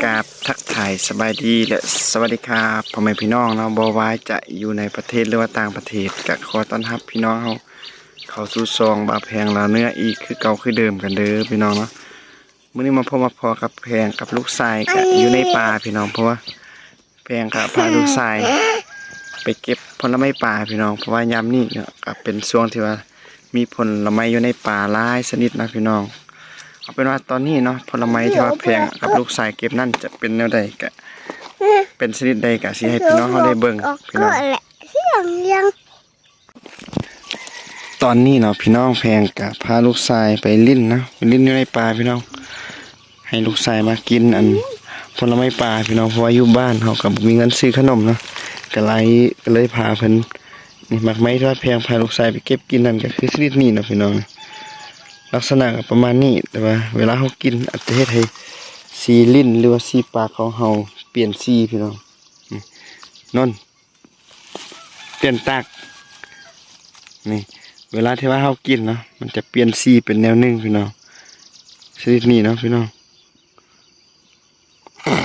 ກາບທັກທາຍສະບາຍດີ ແລະ ສະຫວັດດີຄັບ ພໍ່ແມ່ພີ່ນ້ອງເນາະ, ບໍ່ວ່າຈະຢູ່ໃນປະເທດ ຫຼືວ່າຕ່າງປະເທດ ກະຂໍຕ້ອນຮັບພີ່ນ້ອງເຮົາເຂົ້າສູ່ຊ່ອງບ່າວແພງລາວເໜືອອີກຄືເກົ່າຄືເດີມກັນເດີພີ່ນ້ອງເນາະ. ມື້ນີ້ມາພົບມາພໍ້ກັບແພງກັບລູກຊາຍ ກະຢູ່ໃນປ່າພີ່ນ້ອງ, ເພາະວ່າ ແພງກະພາລູກຊາຍໄປເກັບຜົນລະໄມ້ປ່າພີ່ນ້ອງ, ເພາະວ່າຍາມນີ້ເນາະ ກະເປັນຊ່ວງທີ່ວ່າມີຜົນລະໄມ້ຢູ່ໃນປ່າຫຼາຍຊະນິດນະພີ່ນ້ອງ. ເອົາເປັນວ່າຕອນນີ້ເນາະ ຜົນລະໄມ້ທີ່ວ່າແພງກັບລູກຊາຍເກັບນັ້ນຈະເປັນແນວໃດ ກະເປັນຊະນິດໃດ ກະຊິໃຫ້ພີ່ນ້ອງເຮົາໄດ້ເບິ່ງພີ່ນ້ອງ. ຕອນນີ້ເນາະພີ່ນ້ອງ ແພງກະພາລູກຊາຍໄປຫຼິ້ນເນາະ ໄປຫຼິ້ນຢູ່ໃນປ່າພີ່ນ້ອງ, ໃຫ້ລູກຊາຍມາກິນອັນຜົນລະໄມ້ປ່າພີ່ນ້ອງ, ເພາະວ່າຢູ່ບ້ານເຮົາກະບໍ່ມີເງິນຊື້ຂະໜົມເນາະ ກະເລີຍ ກະເລີຍພາເພິ່ນ. ນີ້ໝາກໄມ້ທີ່ວ່າແພງພາລູກຊາຍໄປເກັບກິນນັ້ນກະຄືຊະນິດນີ້ເນາະພີ່ນ້ອງ, ລັກສະນະກະປະມານນີ້, ແຕ່ວ່າເວລາເຮົາກິນອາດຈະເຮັດໃຫ້ສີລີ້ນ ຫຼືວ່າສີປາກຂອງເຮົາປ່ຽນສີພີ່ນ້ອງ. ນີ້ ນອນ ປ່ຽນຕາກ. ນີ້ ເວລາທີ່ວ່າເຮົາກິນເນາະ ມັນຈະປ່ຽນສີເປັນແນວໜຶ່ງພີ່ນ້ອງ, ຊະນິດນີ້ເນາະພີ່ນ້ອງ,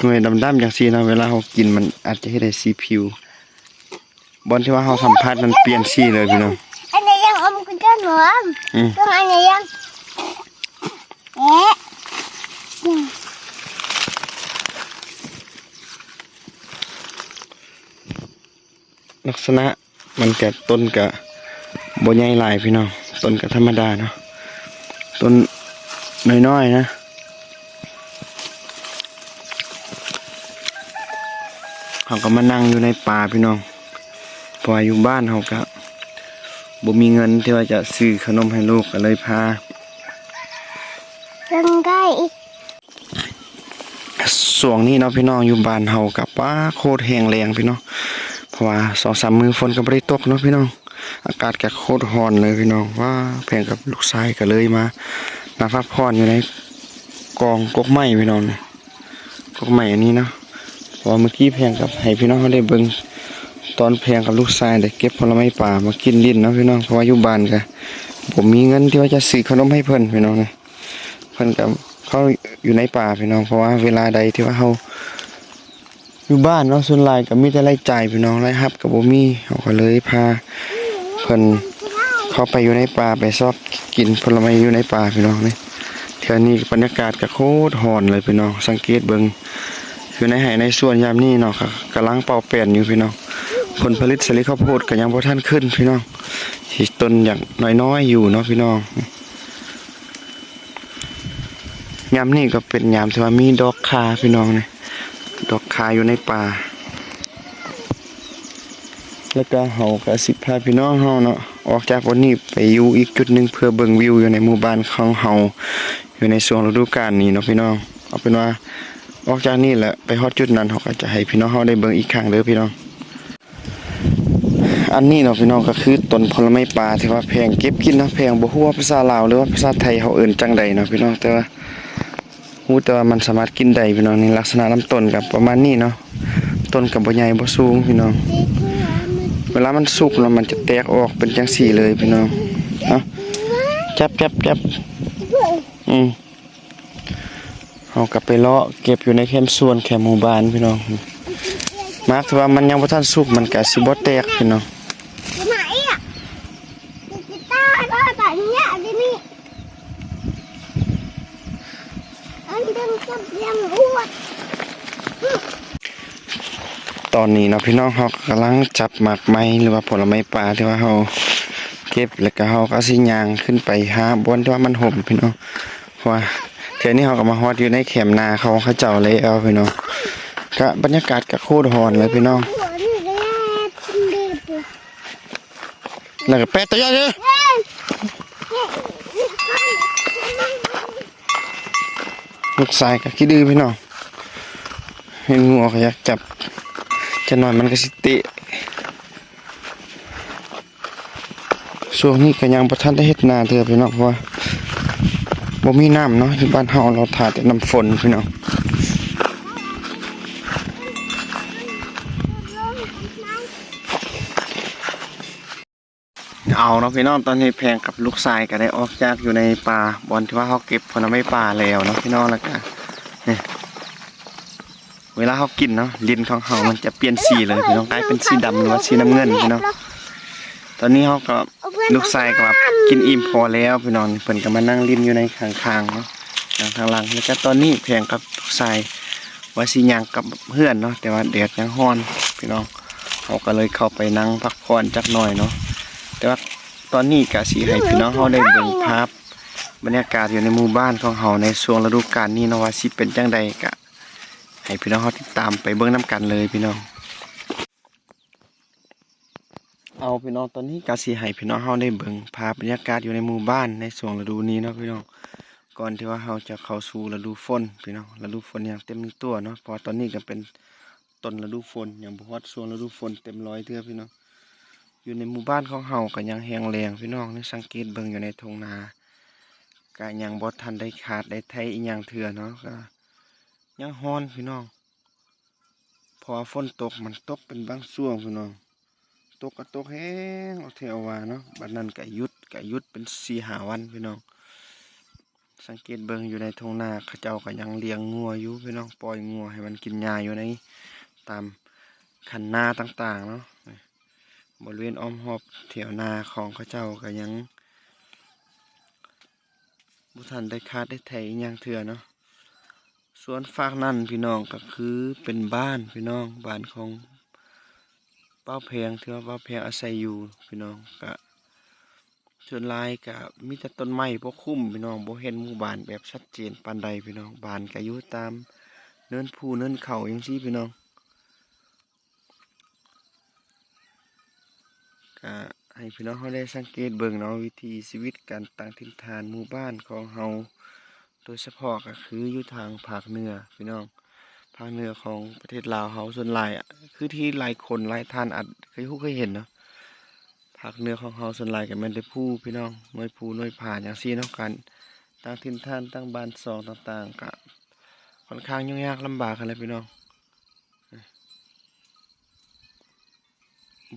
ໜ່ວຍດຳໆຈັ່ງຊີ້ເນາະ, ເວລາເຮົາກິນມັນອາດຈະເຮັດໃຫ້ສີຜິວ ບ່ອນທີ່ວ່າເຮົາສຳຜັດມັນປ່ຽນສີເລີຍພີ່ນ້ອງ. ອັນນີ້ຍັງອມກັນເດີ ອືມ ຕ້ອງອັນນີ້ຍັງ ເອະ ລັກສະນະມັນກະ ຕົ້ນກະບໍ່ໃຫຍ່ຫຼາຍພີ່ນ້ອງ, ຕົ້ນກະທຳມະດາເນາະ, ຕົ້ນນ້ອຍໆນະ. ເຮົາກະມານັ່ງຢູ່ໃນປ່າພີ່ນ້ອງ, ເພາະວ່າຢູ່ບ້ານເຮົາກະບໍ່ມີເງິນທີ່ວ່າຈະຊື້ຂະໜົມໃຫ້ລູກ ກະເລີຍພາ ເບິ່ງໄດ້ອີກ. ຊ່ວງນີ້ເນາະພີ່ນ້ອງ ຢູ່ບ້ານເຮົາກະ ປາ ໂຄດແຫ້ງແລ້ງພີ່ນ້ອງ, ເພາະວ່າສອງສາມມື້ຝົນກະບໍ່ໄດ້ຕົກເນາະພີ່ນ້ອງ, ອາກາດກະໂຄດຮ້ອນເລີຍພີ່ນ້ອງ. ວ້າ ແພງກັບລູກຊາຍກະເລີຍມານັ່ງພັກຜ່ອນຢູ່ໃນກອງກົກໄມ້ພີ່ນ້ອງ, ກົກໄມ້ອັນນີ້ເນາະ, ເພາະວ່າມື້ກີ້ແພງກັບໃຫ້ພີ່ນ້ອງເຮົາໄດ້ເບິ່ງ ຕອນແພງກັບລູກຊາຍໄດ້ເກັບຜົນລະໄມ້ປ່າມາກິນຫຼິ້ນເນາະພີ່ນ້ອງ, ເພາະວ່າຢູ່ບ້ານກະບໍ່ມີເງິນທີ່ວ່າຈະຊື້ຂະໜົມໃຫ້ເພິ່ນພີ່ນ້ອງນະ. ເພິ່ນກະເຂົ້າຢູ່ໃນປ່າພີ່ນ້ອງ, ເພາະວ່າເວລາໃດທີ່ວ່າເຮົາຢູ່ບ້ານເນາະ ສ່ວນຫຼາຍກະມີແຕ່ລາຍຈ່າຍພີ່ນ້ອງ, ລາຍຮັບກະບໍ່ມີ, ເຮົາກະເລີຍພາເພິ່ນເຂົ້າໄປຢູ່ໃນປ່າ ໄປຊອກກິນຜົນລະໄມ້ຢູ່ໃນປ່າພີ່ນ້ອງ. ນີ້ ເທື່ອນີ້ບັນຍາກາດກະໂຄດຮ້ອນເລີຍພີ່ນ້ອງ, ສັງເກດເບິ່ງຢູ່ໃນໄຮ່ໃນສວນຍາມນີ້ເນາະ ກະ ກຳລັງເປົ່າແປ້ນຢູ່ພີ່ນ້ອງ, ຜົນຜະລິດສາລີເຂົ້າໂພດກະຍັງບໍ່ທັນຂຶ້ນພີ່ນ້ອງ, ທີ່ຕົ້ນຍັງນ້ອຍໆຢູ່ເນາະພີ່ນ້ອງ. ຍາມນີ້ກະເປັນຍາມທີ່ວ່າມີດອກຂ່າພີ່ນ້ອງ, ນີ້ ດອກຂ່າຢູ່ໃນປ່າ. ແລ້ວກະເຮົາກະຊິພາພີ່ນ້ອງເຮົາເນາະ ອອກຈາກບ່ອນນີ້ໄປຢູ່ອີກຈຸດໜຶ່ງ ເພື່ອເບິ່ງວິວຢູ່ໃນໝູ່ບ້ານຂອງເຮົາ ຢູ່ໃນຊ່ວງລະດູການນີ້ເນາະພີ່ນ້ອງ. ເອົາເປັນວ່າອອກຈາກນີ້ແຫຼະ ໄປຮອດຈຸດນັ້ນ ເຮົາກະຈະໃຫ້ພີ່ນ້ອງເຮົາໄດ້ເບິ່ງອີກຄັ້ງເດີພີ່ນ້ອງ. ອັນນີ້ເນາະພີ່ນ້ອງ ກະຄືຕົ້ນຜົນລະໄມ້ປ່າທີ່ວ່າແພງເກັບກິນເນາະ, ແພງບໍ່ຮູ້ວ່າພາສາລາວ ຫຼືວ່າພາສາໄທເຮົາເອີ້ນຈັ່ງໃດເນາະພີ່ນ້ອງ, ແຕ່ວ່າ ຮູ້ແຕ່ວ່າມັນສາມາດກິນໄດ້ພີ່ນ້ອງ. ນີ້ລັກສະນະລຳຕົ້ນກະປະມານນີ້ເນາະ, ຕົ້ນກະບໍ່ໃຫຍ່ບໍ່ສູງພີ່ນ້ອງ. ເວລາມັນສຸກແລ້ວມັນຈະແຕກອອກເປັນຈັ່ງຊີ້ເລີຍພີ່ນ້ອງ. ເອົາ ຈັບ ຈັບ ຈັບ ອືມ ເຮົາກະໄປເລາະເກັບຢູ່ໃນແຄມສວນແຄມໝູ່ບ້ານພີ່ນ້ອງ. ໝາກທີ່ວ່າມັນຍັງບໍ່ທັນສຸກ ມັນກະຊິບໍ່ແຕກພີ່ນ້ອງ. ຕອນນີ້ເນາະພີ່ນ້ອງ ເຮົາກະກຳລັງຈັບໝາກໄມ້ ຫຼືວ່າຜົນລະໄມ້ປ່າທີ່ວ່າເຮົາເກັບ ແລ້ວກະເຮົາກະຊິຍ່າງຂຶ້ນໄປຫາບ່ອນທີ່ວ່າມັນຮົ່ມພີ່ນ້ອງ. ເພາະວ່າເທື່ອນີ້ເຮົາກະມາຮອດຢູ່ໃນແຄມນາຂອງເຂົາເຈົ້າແລ້ວພີ່ນ້ອງ. ກະບັນຍາກາດກະໂຄດຮ້ອນເລີຍພີ່ນ້ອງ. ແລ້ວກະແປດຕະຍອດເດີ. ລູກຊາຍກະຂີ້ດືພີ່ນ້ອງ, ເຫັນງວກະຢາກຈັບ, ຈັກໜ້ອຍມັນກະຊິເຕະ. ຊ່ວງນີ້ກະຍັງບໍ່ທັນໄດ້ເຮັດນາເທື່ອພີ່ນ້ອງ ເພາະວ່າບໍ່ມີນ້ຳເນາະ, ຢູ່ບ້ານເຮົາລາວຖ້າແຕ່ນ້ຳຝົນພີ່ນ້ອງ. ເອົາເນາະພີ່ນ້ອງ, ຕອນນີ້ແພງກັບລູກຊາຍກະໄດ້ອອກຈາກຢູ່ໃນປ່າ ບ່ອນທີ່ວ່າເຮົາເກັບຜົນລະໄມ້ປ່າແລ້ວເນາະພີ່ນ້ອງ. ແລ້ວກະ ນີ້ ເວລາເຮົາກິນເນາະ ດິນຂອງເຮົາມັນຈະປ່ຽນສີເລີຍພີ່ນ້ອງ ກາຍເປັນສີດຳ ຫຼືວ່າສີນ້ຳເງິນພີ່ນ້ອງ. ຕອນນີ້ເຮົາກໍ ລູກຊາຍກໍວ່າກິນອີ່ມພໍແລ້ວພີ່ນ້ອງ ເພິ່ນກໍມານັ່ງຫຼິ້ນຢູ່ໃນຂ້າງໆເນາະ ນັ່ງທາງຫຼັງ. ແລ້ວກໍຕອນນີ້ແພງກັບລູກຊາຍວ່າຊິຍ່າງກັບເຮືອນເນາະ ແຕ່ວ່າແດດຍັງຮ້ອນພີ່ນ້ອງ ເຮົາກໍເລີຍເຂົ້າໄປນັ່ງພັກຜ່ອນຈັກໜ່ອຍເນາະ. ແຕ່ວ່າຕອນນີ້ກໍຊິໃຫ້ພີ່ນ້ອງເຮົາໄດ້ເບິ່ງພາບບັນຍາກາດຢູ່ໃນໝູ່ບ້ານຂອງເຮົາໃນຊ່ວງລະດູການນີ້ເນາະ ວ່າຊິເປັນຈັ່ງໃດ ກໍໃຫ້ພີ່ນ້ອງເຮົາຕິດຕາມໄປເບິ່ງນຳກັນເລີຍພີ່ນ້ອງ. ເອົາພີ່ນ້ອງ ຕອນນີ້ກໍຊິໃຫ້ພີ່ນ້ອງເຮົາໄດ້ເບິ່ງພາບບັນຍາກາດຢູ່ໃນໝູ່ບ້ານໃນຊ່ວງລະດູນີ້ເນາະພີ່ນ້ອງ. ກ່ອນທີ່ວ່າເຮົາຈະເຂົ້າສູ່ລະດູຝົນພີ່ນ້ອງ ລະດູຝົນຍັງເຕັມຕົວເນາະ ເພາະວ່າຕອນນີ້ກໍເປັນຕົ້ນລະດູຝົນ ຍັງບໍ່ຮອດຊ່ວງລະດູຝົນເຕັມຮ້ອຍເທື່ອພີ່ນ້ອງ. ຢູ່ໃນໝູ່ບ້ານຂອງເຮົາກໍຍັງແຫ້ງແລ້ງພີ່ນ້ອງ ນີ້ສັງເກດເບິ່ງຢູ່ໃນທົ່ງນາ ກໍຍັງບໍ່ທັນໄດ້ຄາດໄດ້ໄຖອີ່ຫຍັງເທື່ອເນາະ ກໍຍັງຮ້ອນພີ່ນ້ອງ. ເພາະວ່າຝົນຕົກມັນຕົກເປັນບາງຊ່ວງພີ່ນ້ອງ ຕົກກໍຕົກແຮງເອົາແທ້ເອົາວ່າເນາະ ບາດນັ້ນກໍຢຸດ ກໍຢຸດເປັນສີ່ຫ້າວັນພີ່ນ້ອງ. ສັງເກດເບິ່ງຢູ່ໃນທົ່ງນາ ເຂົາເຈົ້າກໍຍັງລ້ຽງງົວຢູ່ພີ່ນ້ອງ ປ່ອຍງົວໃຫ້ມັນກິນຫຍ້າຢູ່ໃນຕາມຄັນນາຕ່າງໆເນາະ. ບໍລິເວນອ້ອມຮອບແຖວນາຂອງເຂົາເຈົ້າກໍຍັງ ບໍ່ທັນໄດ້ຄາດໄດ້ໄຖອີ່ຫຍັງເທື່ອເນາະ. ສ່ວນຟາກນັ້ນພີ່ນ້ອງ ກໍຄືເປັນບ້ານພີ່ນ້ອງ ບ້ານຂອງບ່າວແພງ ທີ່ວ່າບ່າວແພງອາໄສຢູ່ພີ່ນ້ອງ. ກະສ່ວນຫຼາຍກະມີແຕ່ຕົ້ນໄມ້ປົກຄຸມພີ່ນ້ອງ ບໍ່ເຫັນໝູ່ບ້ານແບບຊັດເຈນປານໃດພີ່ນ້ອງ. ບ້ານກະຢູ່ຕາມເນີນພູເນີນເຂົາຈັ່ງຊີ້ພີ່ນ້ອງ. ກະໃຫ້ພີ່ນ້ອງເຮົາໄດ້ສັງເກດເບິ່ງເນາະ ວິຖີຊີວິດການຕັ້ງຖິ່ນຖານໝູ່ບ້ານຂອງເຮົາ ໂດຍສະເພາະກໍຄືຢູ່ທາງພາກເໜືອພີ່ນ້ອງ ພາກເໜືອຂອງປະເທດລາວເຮົາ ສ່ວນຫຼາຍ ຄືທີ່ຫຼາຍຄົນຫຼາຍທ່ານອາດເຄີຍຮູ້ເຄີຍເຫັນເນາະ ພາກເໜືອຂອງເຮົາສ່ວນຫຼາຍກໍແມ່ນແຕ່ພູພີ່ນ້ອງ ໜ້ອຍພູໜ້ອຍຜາຈັ່ງຊີ້ເນາະ. ການຕັ້ງຖິ່ນຖານ ຕັ້ງບ້ານຊ່ອງຕ່າງໆ ກະຂ້ອນຂ້າງຫຍຸ້ງຍາກລຳບາກຫັ້ນແຫຼະພີ່ນ້ອງ.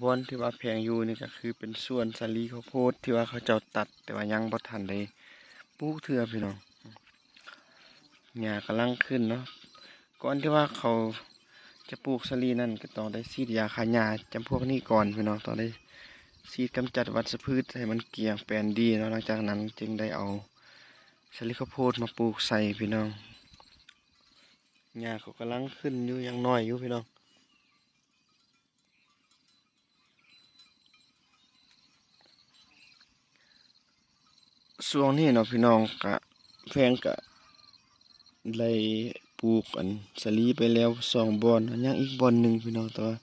ບ່ອນທີ່ວ່າແພງຢູ່ນີ້ກໍຄືເປັນສວນສາລີເຂົ້າໂພດທີ່ວ່າເຂົາເຈົ້າຕັດ ແຕ່ວ່າຍັງບໍ່ທັນໄດ້ປູກເທື່ອພີ່ນ້ອງ. ຫຍ້າກຳລັງຂຶ້ນເນາະ. ກ່ອນທີ່ວ່າເຂົາຈະປູກສາລີນັ້ນ ກໍຕ້ອງໄດ້ສີດຢາຂ້າຫຍ້າຈຳພວກນີ້ກ່ອນພີ່ນ້ອງ. ຕ້ອງໄດ້ສີດກຳຈັດວັດຊະພືດໃຫ້ມັນກ້ຽງແປນດີເນາະ. ຫຼັງຈາກນັ້ນຈຶ່ງໄດ້ເອົາສາລີເຂົ້າໂພດມາປູກໃສ່ພີ່ນ້ອງ. ຫຍ້າກໍກຳລັງຂຶ້ນຢູ່ ຍັງນ້ອຍຢູ່ພີ່ນ້ອງ. ຊ່ວງນີ້ເນາະພີ່ນ້ອງ ກະແພງກະໄດ້ປູກອັນສາລີໄປແລ້ວສອງບ່ອນ ຍັງອີກບ່ອນໜຶ່ງພີ່ນ້ອງ. ແຕ່ວ່າ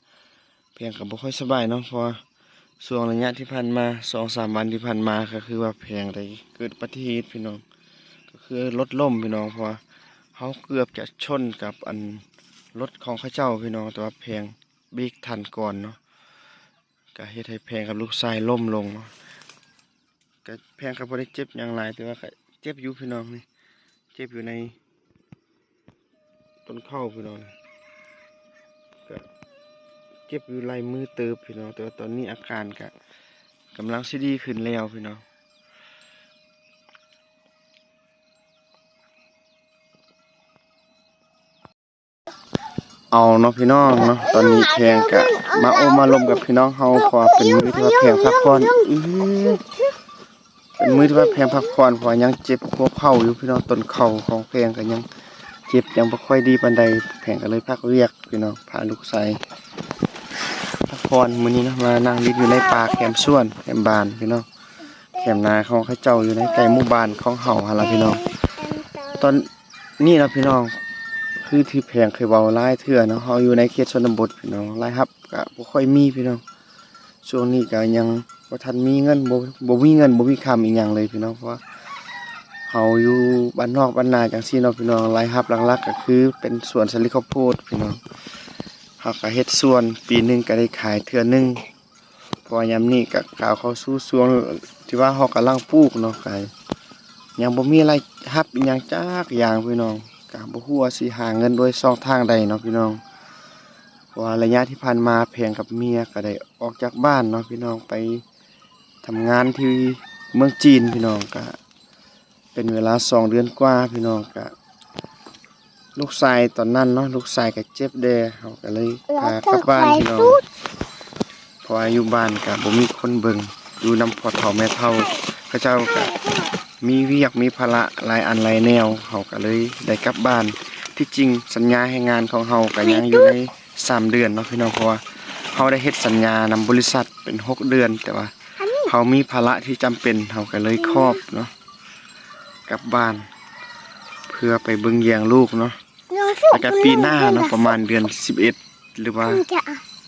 ແພງກະບໍ່ຄ່ອຍສະບາຍເນາະ ເພາະວ່າຊ່ວງໄລຍະທີ່ຜ່ານມາ ສອງສາມວັນທີ່ຜ່ານມາ ກະຄືວ່າແພງໄດ້ເກີດອຸບັດຕິເຫດພີ່ນ້ອງ ກະຄືລົດລົ້ມພີ່ນ້ອງ. ເພາະວ່າເຮົາເກືອບຈະຊົນກັບອັນລົດຂອງເຂົາເຈົ້າພີ່ນ້ອງ ແຕ່ວ່າແພງເບຣກທັນກ່ອນເນາະ ກະເຮັດໃຫ້ແພງກັບລູກຊາຍລົ້ມລົງເນາະ. ກະແພງກໍບໍ່ໄດ້ເຈັບຫຍັງຫຼາຍ ແຕ່ວ່າກະເຈັບຢູ່ພີ່ນ້ອງ ນີ້ເຈັບຢູ່ໃນຕົ້ນເຂົ່າພີ່ນ້ອງ ກະເຈັບຢູ່ຫຼາຍມື້ເຕີບພີ່ນ້ອງ. ແຕ່ວ່າຕອນນີ້ອາການກະກຳລັງຊິດີຂຶ້ນແລ້ວພີ່ນ້ອງ. ເອົາເນາະພີ່ນ້ອງເນາະ ຕອນນີ້ແພງກະມາໂອ້ມາລົມກັບພີ່ນ້ອງເຮົາ ເພາະວ່າເປັນມື້ທີ່ວ່າແພງພັກຜ່ອນ ເປັນມື້ທີ່ວ່າແພງພັກຜ່ອນ ເພາະວ່າຍັງເຈັບຫົວເຂົ່າຢູ່ພີ່ນ້ອງ. ຕົ້ນເຂົ່າຂອງແພງກະຍັງເຈັບ ຍັງບໍ່ຄ່ອຍດີປານໃດ ແພງກະເລີຍພັກວຽກພີ່ນ້ອງ ພາລູກຊາຍພັກຜ່ອນມື້ນີ້ເນາະ. ມານັ່ງຫຼິ້ນຢູ່ໃນປ່າແຄມສວນແຄມບ້ານພີ່ນ້ອງ ແຄມນາຂອງເຂົາເຈົ້າ ຢູ່ໃນໃກ້ໝູ່ບ້ານຂອງເຮົາຫັ້ນລະພີ່ນ້ອງ. ຕອນ ນີ້ເນາະພີ່ນ້ອງ ຄືທີ່ແພງເຄີຍເວົ້າຫຼາຍເທື່ອເນາະ ເຮົາຢູ່ໃນເຂດຊົນນະບົດພີ່ນ້ອງ ລາຍຮັບກະບໍ່ຄ່ອຍມີພີ່ນ້ອງ. ຊ່ວງນີ້ກະຍັງບໍ່ທັນມີເງິນ ບໍ່ ບໍ່ມີເງິນບໍ່ມີຄຳອີ່ຫຍັງເລີຍພີ່ນ້ອງ ເພາະວ່າເຮົາຢູ່ບ້ານນອກບ້ານນາຈັ່ງຊີ້ເນາະພີ່ນ້ອງ. ລາຍຮັບຫຼັກໆກະຄືເປັນສວນສາລີເຂົ້າໂພດພີ່ນ້ອງ ເຮົາກະເຮັດສວນ ປີໜຶ່ງກະໄດ້ຂາຍເທື່ອໜຶ່ງ. ເພາະວ່າຍາມນີ້ກະກ້າວເຂົ້າສູ່ຊ່ວງທີ່ວ່າເຮົາກຳລັງປູກເນາະ ກະຍັງບໍ່ມີລາຍຮັບອີ່ຫຍັງຈັກຢ່າງພີ່ນ້ອງ. ກະບໍ່ຮູ້ວ່າຊິຫາເງິນດ້ວຍຊ່ອງທາງໃດເນາະພີ່ນ້ອງ. ເພາະວ່າໄລຍະທີ່ຜ່ານມາແພງກັບເມຍກະໄດ້ອອກຈາກບ້ານເນາະພີ່ນ້ອງ ໄປທຳງານທີ່ເມືອງຈີນພີ່ນ້ອງ ກະ ເປັນເວລາສອງເດືອນກວ່າພີ່ນ້ອງ ກະ ລູກຊາຍຕອນນັ້ນເນາະ ລູກຊາຍກໍເຈັບແດ່ ເຮົາກໍເລີຍພາກັບບ້ານພີ່ນ້ອງ ເພາະວ່າຢູ່ບ້ານກໍບໍ່ມີຄົນເບິ່ງ ຢູ່ນຳພໍ່ເຖົ້າແມ່ເຖົ້າ ເຂົາເຈົ້າກໍມີວຽກມີພາລະຫຼາຍອັນຫຼາຍແນວ ເຮົາກໍເລີຍໄດ້ກັບບ້ານ. ທີ່ຈິງສັນຍາແຮງງານຂອງເຮົາກໍຍັງຢູ່ໃນສາມເດືອນເນາະພີ່ນ້ອງ ເພາະວ່າເຮົາໄດ້ເຮັດສັນຍານຳບໍລິສັດເປັນຫົກເດືອນ ແຕ່ວ່າເຮົາມີພາລະທີ່ຈຳເປັນ ເຮົາກໍເລີຍຄອບເນາະ ກັບບ້ານ ເພື່ອໄປເບິ່ງຢຽງລູກເນາະ. ແລ້ວກໍປີໜ້າເນາະ ປະມານເດືອນສິບເອັດ ຫຼືວ່າ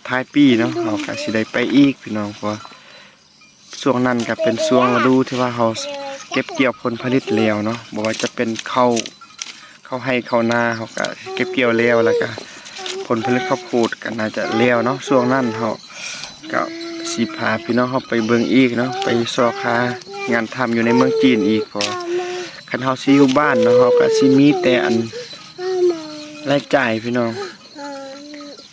ທ້າຍປີເນາະ ເຮົາກໍຊິໄດ້ໄປອີກພີ່ນ້ອງ ເພາະວ່າຊ່ວງນັ້ນກໍເປັນຊ່ວງລະດູທີ່ວ່າເຮົາເກັບກ່ຽວຜົນຜະລິດແລ້ວເນາະ ບໍ່ວ່າຈະເປັນເຂົ້າ ເຂົ້າໄຮ່ເຂົ້ານາ ເຮົາກໍເກັບກ່ຽວແລ້ວ ແລ້ວກໍຜົນຜະລິດເຂົ້າໂພດກໍໜ້າຈະແລ້ວເນາະ. ຊ່ວງນັ້ນເຮົາ ກໍຊິພາພີ່ນ້ອງເຮົາໄປເບິ່ງອີກເນາະ ໄປຊອກຫາງານທຳຢູ່ໃນເມືອງຈີນອີກ ເພາະວ່າຄັນເຮົາຊິຢູ່ບ້ານເນາະ ເຮົາກໍຊິມີແຕ່ອັນລາຍຈ່າຍພີ່ນ້ອງ.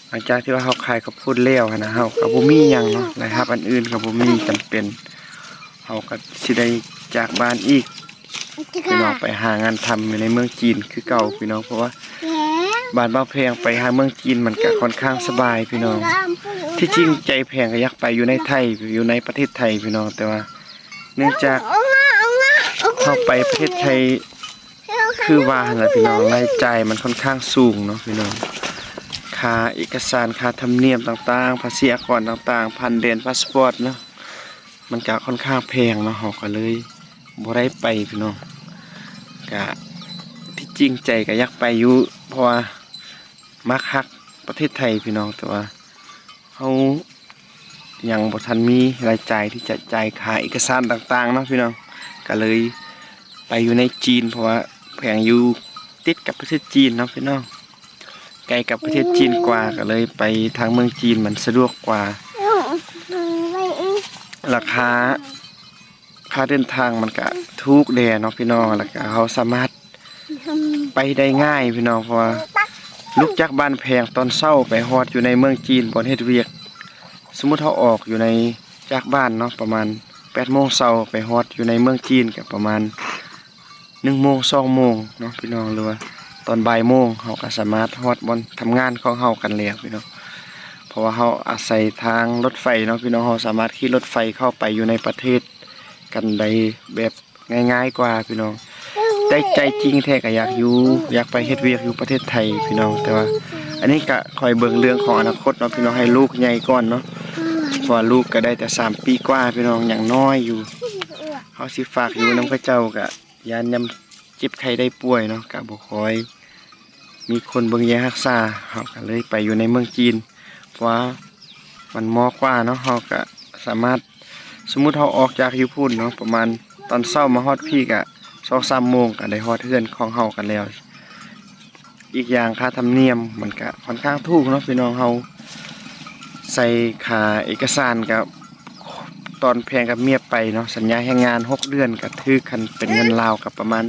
ຫຼັງຈາກທີ່ວ່າເຮົາຂາຍເຂົ້າໂພດແລ້ວຫັ້ນນະ ເຮົາກໍບໍ່ມີຫຍັງເນາະ ລາຍຮັບອັນອື່ນກໍບໍ່ມີຈຳເປັນ ເຮົາກໍຊິໄດ້ຈາກບ້ານອີກ ພີ່ນ້ອງ ໄປຫາງານທຳຢູ່ໃນເມືອງຈີນຄືເກົ່າພີ່ນ້ອງ ເພາະວ່າບ້ານບ່າວແພງໄປຫາເມືອງຈີນມັນກະຂ້ອນຂ້າງສະບາຍພີ່ນ້ອງ. ທີ່ຈິງໃຈແພງກໍຢາກໄປຢູ່ໃນໄທ ຢູ່ໃນປະເທດໄທພີ່ນ້ອງ ແຕ່ວ່າເນື່ອງຈາກເຮົາໄປປະເທດໄທ ຄືວ່າຫັ້ນລະພີ່ນ້ອງ ລາຍຈ່າຍມັນຂ້ອນຂ້າງສູງເນາະພີ່ນ້ອງ ຄ່າເອກະສານ ຄ່າທຳນຽມຕ່າງໆ ພາສີອາກອນຕ່າງໆ ຜ່ານແດນ ພາສປອດເນາະ ມັນກະຂ້ອນຂ້າງແພງເນາະ ເຮົາກໍເລີຍບໍ່ໄດ້ໄປພີ່ນ້ອງ. ກະທີ່ຈິງໃຈກໍຢາກໄປຢູ່ ເພາະວ່າມັກຮັກປະເທດໄທພີ່ນ້ອງ ແຕ່ວ່າເຮົາຍັງບໍ່ທັນມີລາຍຈ່າຍທີ່ຈະຈ່າຍຄ່າເອກະສານຕ່າງໆເນາະພີ່ນ້ອງ ກໍເລີຍໄປຢູ່ໃນຈີນ ເພາະວ່າແພງຢູ່ຕິດກັບປະເທດຈີນເນາະພີ່ນ້ອງ ໃກ້ກັບປະເທດຈີນກວ່າ ກໍເລີຍໄປທາງເມືອງຈີນມັນສະດວກກວ່າ ລາຄາ ຄ່າເດີນທາງມັນກະຖືກແດ່ເນາະພີ່ນ້ອງ ແລ້ວກະເຮົາສາມາດໄປໄດ້ງ່າຍພີ່ນ້ອງ ເພາະວ່າລຸກຈາກບ້ານແພງຕອນເຊົ້າໄປຮອດຢູ່ໃນເມືອງຈີນບ່ອນເຮັດວຽກ ສົມມຸດເຮົາອອກຢູ່ໃນ ຈາກບ້ານເນາະ ປະມານແປດໂມງເຊົ້າ ໄປຮອດຢູ່ໃນເມືອງຈີນກະປະມານ ໜຶ່ງໂມງ ສອງໂມງເນາະພີ່ນ້ອງ ຫຼືວ່າຕອນບ່າຍໂມງ ເຮົາກໍສາມາດຮອດບ່ອນທຳງານຂອງເຮົາກັນແລ້ວພີ່ນ້ອງ ເພາະວ່າເຮົາອາໄສທາງລົດໄຟເນາະພີ່ນ້ອງ ເຮົາສາມາດຂີ່ລົດໄຟເຂົ້າໄປຢູ່ໃນປະເທດກັນໄດ້ແບບງ່າຍໆກວ່າພີ່ນ້ອງ. ແຕ່ໃຈຈິງແທ້ກໍຢາກຢູ່ ຢາກໄປເຮັດວຽກຢູ່ປະເທດໄທພີ່ນ້ອງ ແຕ່ວ່າອັນນີ້ກໍຄອຍເບິ່ງເລື່ອງຂອງອະນາຄົດເນາະພີ່ນ້ອງ ໃຫ້ລູກໃຫຍ່ກ່ອນເນາະ ເພາະວ່າລູກກໍໄດ້ແຕ່ສາມປີກວ່າພີ່ນ້ອງ ຍັງນ້ອຍຢູ່ ເຮົາຊິຝາກຢູ່ນຳເຂົາເຈົ້າກໍ ຢ້ານຍາມເຈັບໄຂ້ໄດ້ປ່ວຍເນາະ ກະບໍ່ຄ່ອຍມີຄົນເບິ່ງແຍງຮັກສາ ເຮົາກະເລີຍໄປຢູ່ໃນເມືອງຈີນ ເພາະວ່າມັນເໝາະກວ່າເນາະ ເຮົາກະສາມາດ ສົມມຸດເຮົາອອກຈາກຢູ່ພຸ້ນເນາະ ປະມານຕອນເຊົ້າມາຮອດພີ້ກະສອງສາມໂມງ ກະໄດ້ຮອດເຮືອນຂອງເຮົາກັນແລ້ວ. ອີກຢ່າງຄ່າທຳນຽມມັນກະຂ້ອນຂ້າງຖືກເນາະພີ່ນ້ອງເຮົາ ໃສ່ຄ່າເອກະສານກະຕອນແພງກະມຽບໄປເນາະ ສັນຍາແຮງງານຫົກເດືອນກະຖືກ ຄັນເປັນເງິນລາວກະປະມານ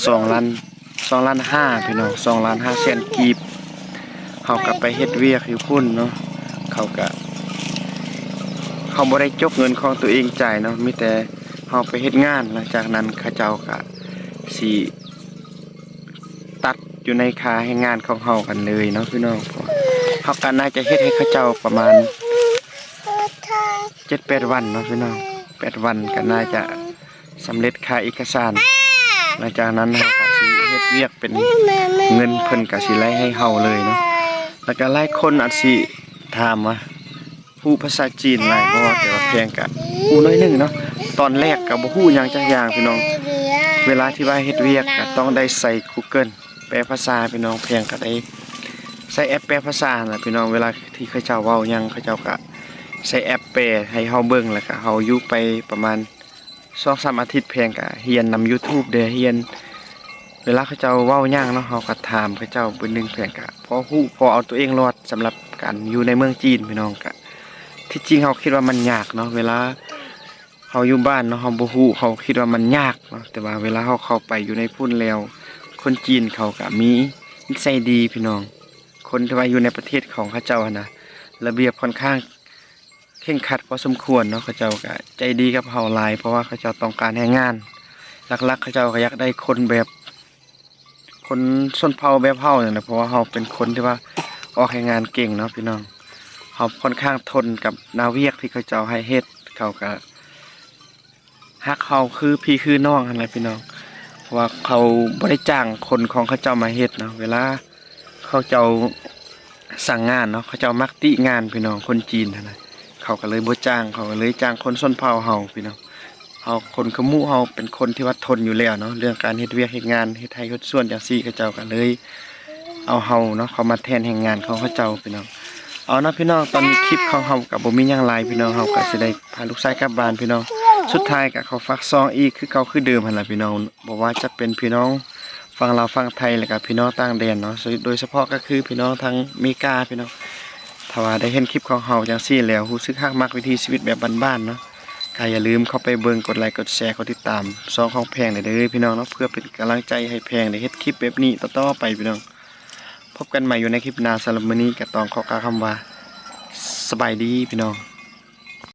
ສອງລ້ານ ສອງລ້ານຫ້າພີ່ນ້ອງ ສອງລ້ານຫ້າແສນກີບ ເຮົາກະໄປເຮັດວຽກຢູ່ພຸ້ນເນາະ ເຂົາກະ ເຮົາບໍ່ໄດ້ຈົກເງິນຂອງຕົວເອງຈ່າຍເນາະ ມີແຕ່ເຮົາໄປເຮັດງານ ຫຼັງຈາກນັ້ນເຂົາເຈົ້າກະຊິ ຕັດຢູ່ໃນຄ່າແຮງງານຂອງເຮົາກັນເລີຍເນາະພີ່ນ້ອງ ເຮົາກໍໜ້າຈະເຮັດໃຫ້ເຂົາເຈົ້າປະມານເຈັດແປດວັນເນາະພີ່ນ້ອງ ແປດວັນກໍໜ້າຈະສຳເລັດຄ່າເອກະສານ ຫຼັງຈາກນັ້ນເຮົາກໍຊິເຮັດວຽກເປັນເງິນ ເພິ່ນກໍຊິໄລ່ໃຫ້ເຮົາເລີຍເນາະ ແລ້ວກໍຫຼາຍຄົນອາດຊິຖາມວ່າ ຮູ້ພາສາຈີນຫຼາຍບໍ່ ແຕ່ວ່າແພງກະຮູ້ໜ້ອຍໜຶ່ງເນາະ ຕອນແລກກະບໍ່ຮູ້ຫຍັງຈັກຢ່າງພີ່ນ້ອງ ເວລາທີ່ວ່າເຮັດວຽກກະຕ້ອງໄດ້ໃຊ້ Google ແປພາສາພີ່ນ້ອງ ແພງກະໄດ້ໃຊ້ແອັບແປພາສາຫັ້ນລະພີ່ນ້ອງ ເວລາທີ່ເຂົາເຈົ້າເວົ້າຫຍັງ ເຂົາເຈົ້າກະໃຊ້ແອັບແປໃຫ້ເຮົາເບິ່ງ ແລ້ວກະເຮົາຢູ່ໄປປະມານ ສອງສາມອາທິດ ແພງກະຮຽນນຳ YouTube ເດ້ ຮຽນ ເວລາເຂົາເຈົ້າເວົ້າຫຍັງເນາະ ເຮົາກະຖາມເຂົາເຈົ້າບຶດໜຶ່ງ ແພງກະພໍຮູ້ ພໍເອົາຕົວເອງລອດ ສຳລັບການຢູ່ໃນເມືອງຈີນພີ່ນ້ອງ ກະທີ່ຈິງເຮົາຄິດວ່າມັນຍາກເນາະ ເວລາເຮົາຢູ່ບ້ານເນາະ ເຮົາບໍ່ຮູ້ ເຮົາຄິດວ່າມັນຍາກເນາະ ແຕ່ວ່າເວລາເຮົາເຂົ້າໄປຢູ່ໃນພຸ້ນແລ້ວ ຄົນຈີນເຂົາກະມີນິໄສດີພີ່ນ້ອງ ຄົນທີ່ວ່າຢູ່ໃນປະເທດຂອງເຂົາເຈົ້າຫັ້ນນະ ລະບຽບຂ້ອນຂ້າງ ເຄັ່ງຄັດພໍສົມຄວນເນາະ ເຂົາເຈົ້າກະໃຈດີກັບເຮົາຫຼາຍ ເພາະວ່າເຂົາເຈົ້າຕ້ອງການແຮງງານ ຫຼັກໆເຂົາເຈົ້າກະຢາກໄດ້ຄົນແບບ ຄົນຊົນເຜົ່າແບບເຮົານີ້ແຫຼະ ເພາະວ່າເຮົາເປັນຄົນທີ່ວ່າອອກແຮງງານເກັ່ງເນາະພີ່ນ້ອງ. ເຮົາຄ່ອນຂ້າງທົນກັບໜ້າວຽກທີ່ເຂົາເຈົ້າໃຫ້ເຮັດ ເຂົາກະຮັກເຮົາຄືພີ່ຄືນ້ອງຫັ້ນແຫຼະພີ່ນ້ອງ. ເພາະວ່າເຂົາບໍ່ໄດ້ຈ້າງຄົນຂອງເຂົາເຈົ້າມາເຮັດເນາະ ເວລາເຂົາເຈົ້າສັ່ງງານເນາະ ເຂົາເຈົ້າມັກຕິງານພີ່ນ້ອງ ຄົນຈີນຫັ້ນນະ ເຂົາກະເລີຍບໍ່ຈ້າງ ເຂົາກະເລີຍຈ້າງຄົນຊົນເຜົ່າເຮົາພີ່ນ້ອງ. ເຮົາຄົນຂະມຸເຮົາເປັນຄົນທີ່ວ່າທົນຢູ່ແລ້ວເນາະ ເລື່ອງການເຮັດວຽກເຮັດງານ ເຮັດໄຮ່ເຮັດສວນຈັ່ງຊີ້ ເຂົາເຈົ້າກະເລີຍເອົາເຮົາເນາະເຂົ້າມາແທນແຮງງານຂອງເຂົາເຈົ້າພີ່ນ້ອງ. ເອົາເນາະພີ່ນ້ອງ ຕອນນີ້ຄລິບຂອງເຮົາກະບໍ່ມີຫຍັງຫຼາຍພີ່ນ້ອງ ເຮົາກະຊິໄດ້ພາລູກຊາຍກັບບ້ານພີ່ນ້ອງ. ສຸດທ້າຍກະຂໍຝາກຊ່ອງອີກຄືເກົ່າຄືເດີມຫັ້ນລະພີ່ນ້ອງ ບໍ່ວ່າຈະເປັນພີ່ນ້ອງຝັ່ງລາວຝັ່ງໄທ ແລະກະພີ່ນ້ອງຕ່າງແດນເນາະ ໂດຍສະເພາະກະຄືພີ່ນ້ອງທາງເມກາພີ່ນ້ອງ. ຖ້າວ່າໄດ້ເຫັນຄລິບຂອງເຮົາຈັ່ງຊີ້ແລ້ວ ຮູ້ສຶກຮັກມັກວິຖີຊີວິດແບບບ້ານໆເນາະ ກະຢ່າລືມເຂົ້າໄປເບິ່ງ ກົດໄລ ກົດແຊ ກົດຕິດຕາມຊ່ອງຂອງແພງໄດ້ເດີພີ່ນ້ອງເນາະ ເພື່ອເປັນກຳລັງໃຈໃຫ້ແພງໄດ້ເຮັດຄລິບແບບນີ້ຕໍ່ໆໄປພີ່ນ້ອງ. ພົບກັນໃໝ່ຢູ່ໃນຄລິບໜ້າ ສຳລັບມື້ນີ້ກະຕ້ອງຂໍກ່າວຄຳວ່າ ສະບາຍດີພີ່ນ້ອງ.